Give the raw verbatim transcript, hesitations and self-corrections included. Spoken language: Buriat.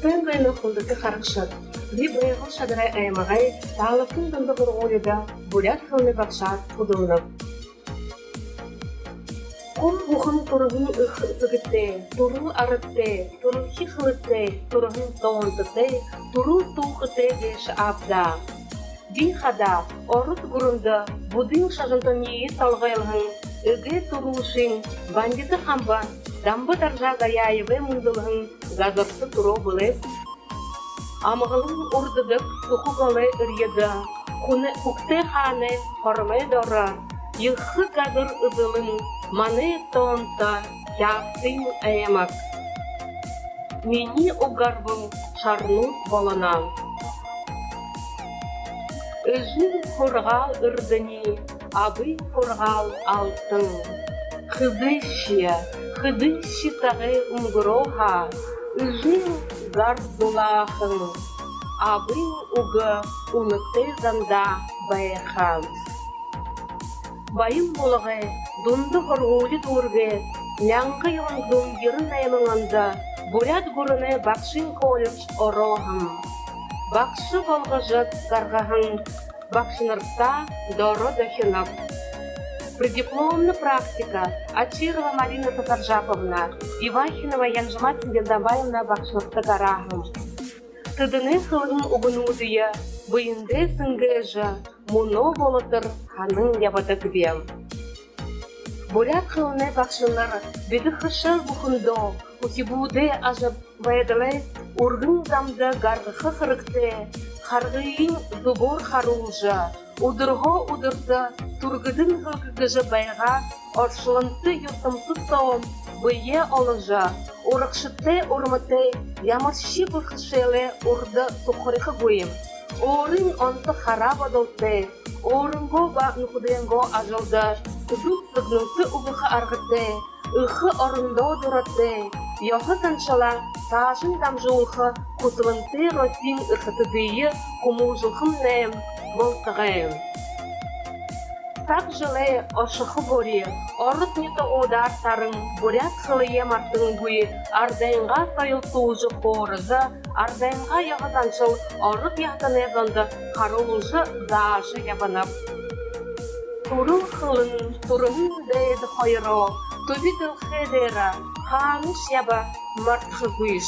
Сайн байна, хүндэтэ харагшад! Би Байгал-Шадарай аймагай Таалавтын дунда һургуулида буряад хэлэнэй багшаар хүдэлнэб. Хүн бүхэн түрэһэн эхэ эсэгэтэй, түрэл арадтай, түрэлхи хэлэтэй, түрэһэн тоонтотой, түрэл түүхэтэй гээшэ ааб даа. Би хадаа Ород гүрэндэ буддын шажантаниие толгойлһон эгээ түрүүшын Бандита хамба Дамба-Даржа Заяевай мүндэлһэн газарта түрөө бэлэйб. Амгалан урдадаг Сүхэ голой эрьедэ, хүнэй, хүхтэй хаанай хормой доро, ехэ газар эзэлэн манай тоонто Хяагтын аймаг. Минии уг гарбал шарнууд болоно. Эжын һургаал эрдэни, абын һургаал алтан. Хэдышье, хэдышье сагай үнгэрөө һаа, эжын гар дулаахан, абын үгэ үнэтэй зандаа байха. Баян Булагай дунда һургуули дүүргээ, мянга юһэн зуун ерэн найман ондо Буряад гүрэнэй багшын колледж орооһон. Багша болгожо гаргаһан багшанартаа доро дохиноб. Преддипломно практика Очирова Марина Сатаржаповна, Ивахинова Янжима Цыдендамбаевна багшанарта гараа һэм. Тэдэнэй хэлэһэн үгэнүүдые бэедээ сэнгээжэ, мүнөө болотор һанан ябадагби. Буряад хэлэнэй багшанар бидэ хэшээл бүхэндөө үхибүүдэй ажабайдалай үргэн замда гаргаха хэрэгтэй харгыень зүбөөр харуулжа, үдэрһөө үдэртэ түргэдэн хэлэхэ гэжэ байгаа оршолонто юртэмсэ соо бэеэ оложо, урагшатай урматай ямаршье бэрхэшээлэй урда сухарихагүй, өөрын онсо хараа бодолтой, өөрынгөө ба нүхэдэйнгөө ажалда зүб сэгнэлтэ үгэхэ аргатай, эхэ орондоо дуратай, ёһо заншалаа саашань дамжуулха хүсэлэнтэй Россиин эрхэтэдые хүмүүжүүлхэмнай болтогой. Саг жэлэй ошохо бүри ород нютагуудаар таран, буряад хэлэеэ мартангүй, арадайнгаа соёл суулгажа хөөрэжэ, арадайнгаа ёһо заншал ород яһатанай зондо харуулжа, заажа ябанаб. Түрэл хэлэн, түрэһэн дайда хоёроо түби дэлхэй дээрэ хаанашье яба, мартахагүйш.